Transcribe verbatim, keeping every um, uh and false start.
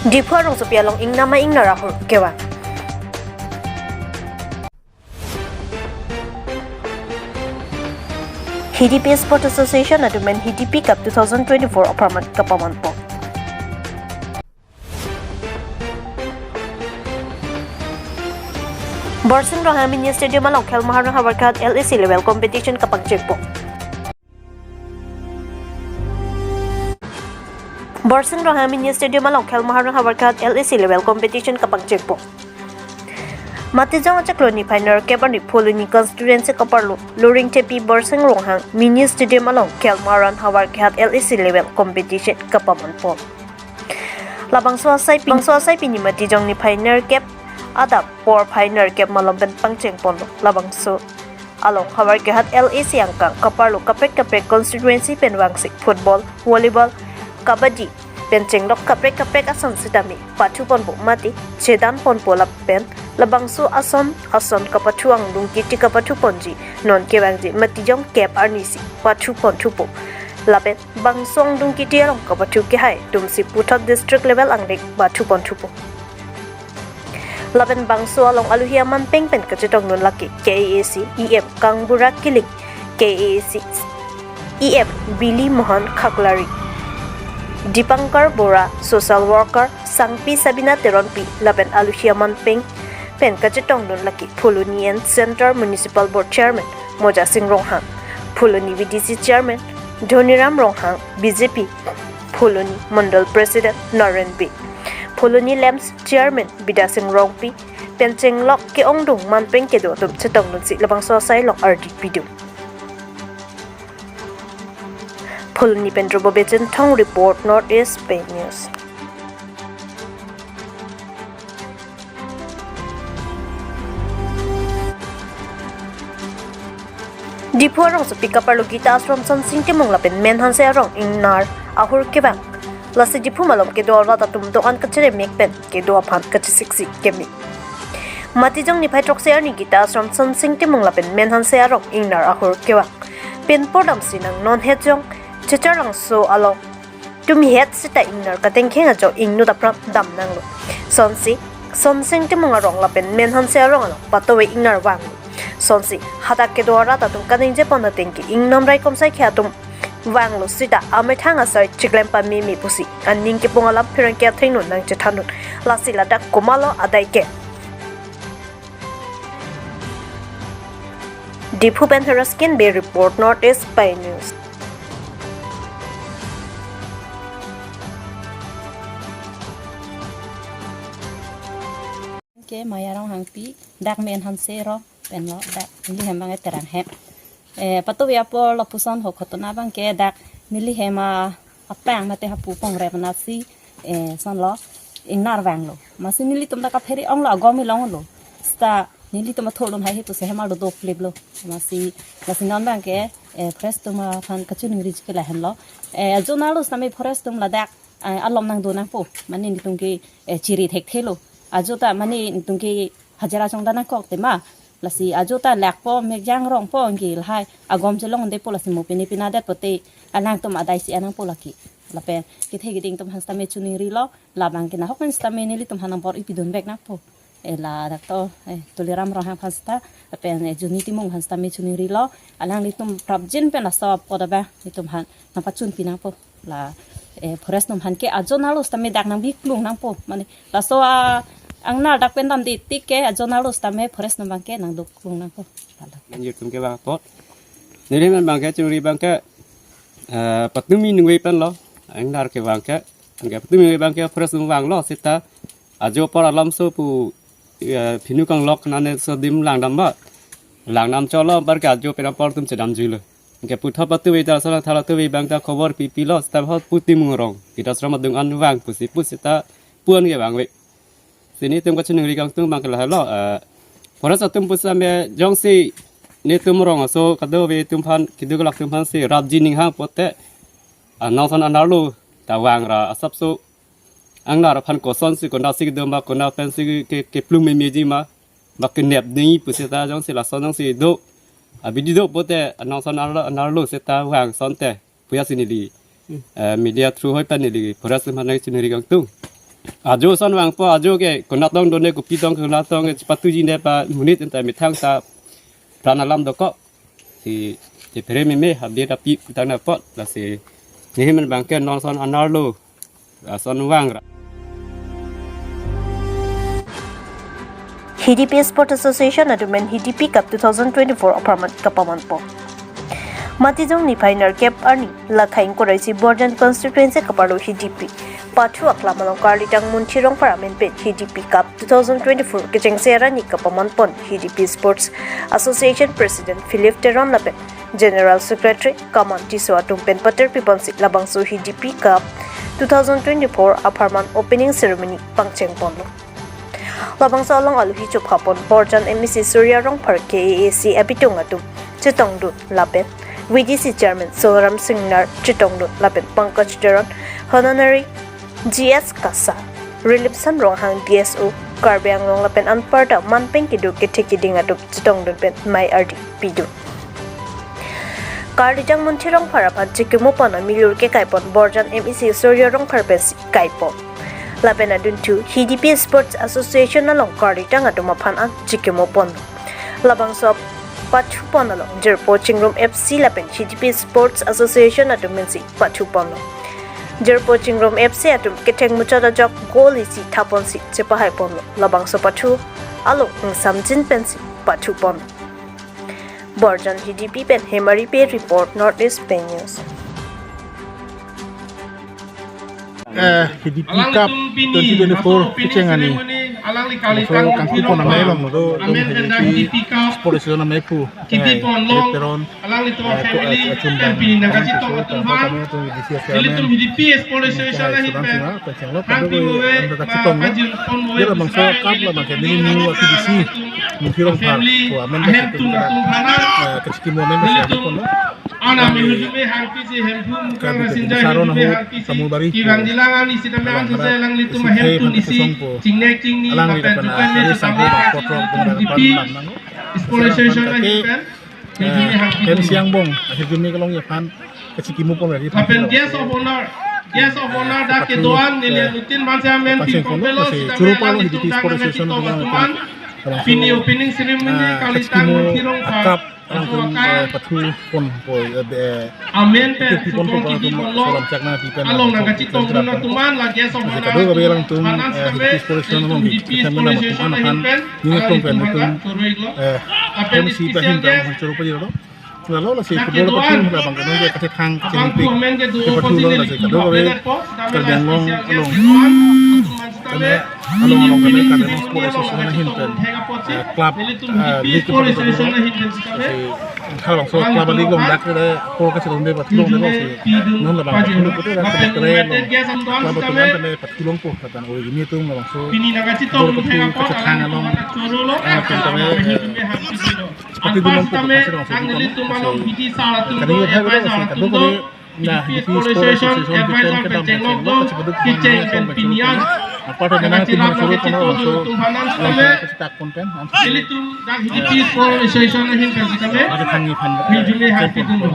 Diphu arongsopi along ingnam ma ingnar ahur kevang. Hidipi Sport Association atum pen Hidipi Cup two thousand twenty-four apharman kapamanpo. Borsing Ronghang Mini Stadium along Khelmahar Havarkehat L A C level competition kapangchengpo. Borsing Ronghang Mini Stadium along Khelmahar Havarkehat L A C level competition kapangchengpo. Matijong achiklo niphai nerkep arni Phuloni constituency kaparlo Loringthepi Borsing Ronghang Mini Stadium along Khelmahar Havarkehat L A C level competition kapamanpo. Labangso asai pi, labangso asai pini Matijong niphai nerkep adap porphai nerkep malom pen pangchengponlo. Labangso along Havarkehat L A C angkang kaparlo kaprek kaprek constituency pen vangsi football, volleyball, kabaddi pen chenglok kaprek kaprek ason sitame pathuponpo mate chedanponpo lapen labangso ason ason kapathu angdung kiti kapathuponji non kevangji Matijong kep arnisi pathuponthupo. Lapen bangso angdung kiti along kapathu kehai atumsi puthot district level anglek pathuponthupo. Lapen bangso along aluhi aman peng pen kachetongdun lake K A A C E M Kangbura Killing, K A A C E M Bili Mohan Khaklari, Dipankar Bora, social worker Sangpi Sabina Teronpi, lapen aluhi aman peng pen kachetongdun lake Phuloni and Centre Municipal Board Chairman Moja Sing Ronghang, Phuloni V D C Chairman Dhoniram Ronghang, B J P Phuloni Mandal President Naren Bey, Phuloni LAMPS Chairman Bidya Sing Rongpi, pen chenglok ke-ongdung man peng kedo atum chetongdunsi labangso asai along ardi pidun. Phuloni pen Dhruba Bey Chinthong report, North East Pei News. Diphu arongsopi kaparlo Gita Ashram Sonsing Timung lapen Menhanse arong ingnar ahur kevang. Lasi Diphu malom kedo arat atum do-an kacheremek pen kedo aphan kachesiksik keme. Matijong niphai throksi arni Gita Ashram Sonsing Timung lapen Menhanse arong ingnar ahur kevang. Pinpur damsi nang non hetjong Chicharlangso along tumihet sita ingnar katengkheng ajo ingnut apran damnanglo. Sonsi Sonsing Timung arong lapen Menhanse arong along patowe ingnar vanglo. Sonsi hadak kedo arat atum kaningjepon atengke ingnam raikom saikhe atum vanglo sita amethang asai chiklem pameme pusi aning kepung alam pherangke athengno nangchethandun. Lasi ladak komatlo adai ke. Diphu pen Heraskin Bey report, North East Pei News. Ke Maya Ronghangpi, dak Menhanse arong penlo, dak neli hem abang Terang hem. Eh, patuya apor lapuson ho ghotona abangke dak neli hem a apang mate hapu pongrep anatsi, eh, sonlo ingnar vanglo. Amatsi nelitum dak kapheri onglo, agom ilonglo. Sita nelitum athurdun haihe pusi hem arlo dokliplo. Amatsi, lasi non abangke, eh, forest atum aphan kachiningri chikila henlo. Eh, ajo nalo sitame forest atum ladak, eh, alom nangdonangpo. Mane nelitum ke, eh, chiri thekthelo. Ajo ta mane nelitum ke hajira chongda nangkok tema. Lasi ajo ta lakpo, mekjang rongpo, anke lahai agom chelongdetpo, lasi mo pine pina detpo te alangtum adaisi anangpo lake. Lapen kethe keding atum aphan sitame chiningrilo, labangke nahok pen sitame nelitum aphan nang bor-i pidun vek nangpo. Eh, ladak to, eh, Tuliram Ronghang aphan sita, lapen, eh, Juni Timung aphan sitame chiningrilo, alanglitum prapjin pen laso apot abang nelitum aphan nangpachunpi nangpo. La, eh, forest atum aphan ke ajo nalo sitame dak nangbiklung nangpo. Mane laso a-ingnar dak pen damde tik ke ajo nalo sitame forest atum abangke nangdoklung nangpo. Ladak. Nelitum kevang apot. Neli man abangke churi abangke, eh, patumi ningve penlo. Ingnar kevangke. Abangke patumi ningve abangke forest atum vanglo sita. Ajo apor alamso pu, eh, phinu kanglok nane so adim langdam ba. Langdam cholo abangke ajo pen apor atum chedamjuilo. Anke puthot patuve ta, sala thala tuve abang ta khobor pipilo, sita hot pu Timung arong Gita Ashram adung an vang pusi pu sita pu-an kevangve. Si nelitum kachiningri kangtung abangke lahelo, eh, forest atum pusitame jongsi nelitum arong aso kadokave atum aphan, keduk kelak atum aphansi rapji ninghang pote, ah, nangson anerlo ta vangra asapso ingnar aphan kosonsi konatsi kedo ma, konat pensi ke, keplung memeji ma, ba kenep dei pusita jongsi lason jongsi do, abidi do pote nangson anerlo, anerlo sita vang asonte puya si neli, eh, media through hoi pen neli forest atum aphan nangchiningri kangtung. Ajo ason vangpo, ajo ke konat tong done, kopi tong konat tong ke chepatuji ne pa monit anta methang ta pran alam dokok. Si chephere meme habdi tapi tang na pot, lasi nehem abang ke non ason anerlo ason vangra. Hidipi Sports Association atum pen Hidipi Cup two thousand twenty-four apharman kapamanpo. Matijong niphai nerkep arni, la khaing koraisi Borjan constituency kaparlo Hidipi pathu aklam along karlitang Munthi Rongphar amen pen Hidipi Cup two thousand twenty-four kechengsi arni kapamanpon Hidipi Sports Association President Philip Teron lapen General Secretary Kaman Tisso atum pen pater piponsi labangso Hidipi Cup two thousand twenty-four apharman opening ceremony pangchengponlo. Labangso along alohi chophapon Borjan M A C Surya Rongphar, K A A C abitung atum chetongdun lapen V D C Chairman Songram Singnar chetongdun lapen Pankaj Teron, Honorary G S Kasa, Rilipson Ronghang D S O Karbi Anglong lapen anparta manpeng kedo kethe keding atum chetongdun pen mei ardi pidun. Karlitang Munthi Rongphar aphan chikimopon amilur kekaipon Borjan M A C Surya Rongphar pensi kaipon. Lapen adunthu Hidipi Sports Association along karlitang atum aphan an chikimopon. Labangso pathupon along Jirpo Chingrum F C lapen Hidipi Sports Association atum pensi pathuponlo. Jirpo Chingrum F C atum ketheng muchot ajok goal isi thaponsi chepahaiponlo. Labangso pathu along ingsamjin pensi pathupon. Borjan Hidipi pen Hemari Bey report, North East Pei News. Eh, Hidipi Cup twenty twenty-four kecheng arni. Laso kangkupon amei along do, do Hidipi Sports Association amei aphu, eh, Philip Teron, eh, ko, eh, Chunbang, Kaman Tisso, Kaman Tisso, D C S Chairman, eh, Sudam Singha, Penchenglo, kadokave, eh, anda tak chetong, no? Dia labangso cup labang ke neli new activity, Munthi Rongphar ko amen ke chetong, eh, kachikimo amen ke chetong, no? Ana mi hujume hangpi si hemphu mukang rasinja hujume hangpi si Tamulbari, Kirang Jilang ani sitame ang sese alanglitum ahemphu isi chingnek chingni alang lapen dukan ni sitame ang sese hujume Sports Association ahin pen hujume hangpi pen si angbong ahin hujume kelongji aphan kachikimopon ri lapen guest of honor, guest of honor dak kedo-an neli anutin mansi amen pangcheng pon, pingpon pelo si sitame choro palo alanglitum Hidipi dak Sports Association nangkachitong atum an. Pini opening ceremony ah, karlitang kachikimo Munthi Rongphar cup alangtum, eh, pathupon po, eh, be, eh, amen pen pipon po, pipon po, alangtum pipon lo. Salam chakna pipen along nangkachitong dun atum an la guest of honor kadokave alangtum, eh, Sports Association along Hidipi Sports Association ahin pen, ning atum pen alangtum, eh, M C pahin ta choro pajirlo. Lalo lasi football pathu labang ke nonke kachethang kachingpik ke pathulo, lasi kadokave Karbi Anglong along kene along along kene Karbi Anglong Sports Association ahin pen, eh, club, eh, league ke pathulo. Lasi halabangso club league along dak ke apor kachelongde pathulo, lasi non labang pathulo pute dak kene along club atum an kene pathulongpo, katan oi ini atum labangso football pathu kachethang along, eh, kene, eh, Seperti dulu untuk masih langsung kita, masih kami udah ada masih kadokave na Hidipi Sports Association kita kedam kachelong, kachipadu kachelong, apa ada menang tim choro pon langsung, langsung kachetak pon pen, langsung. Ilitum dak Hidipi Sports Association ahin pen sitame ada kami pan hujume hangpi dun lo.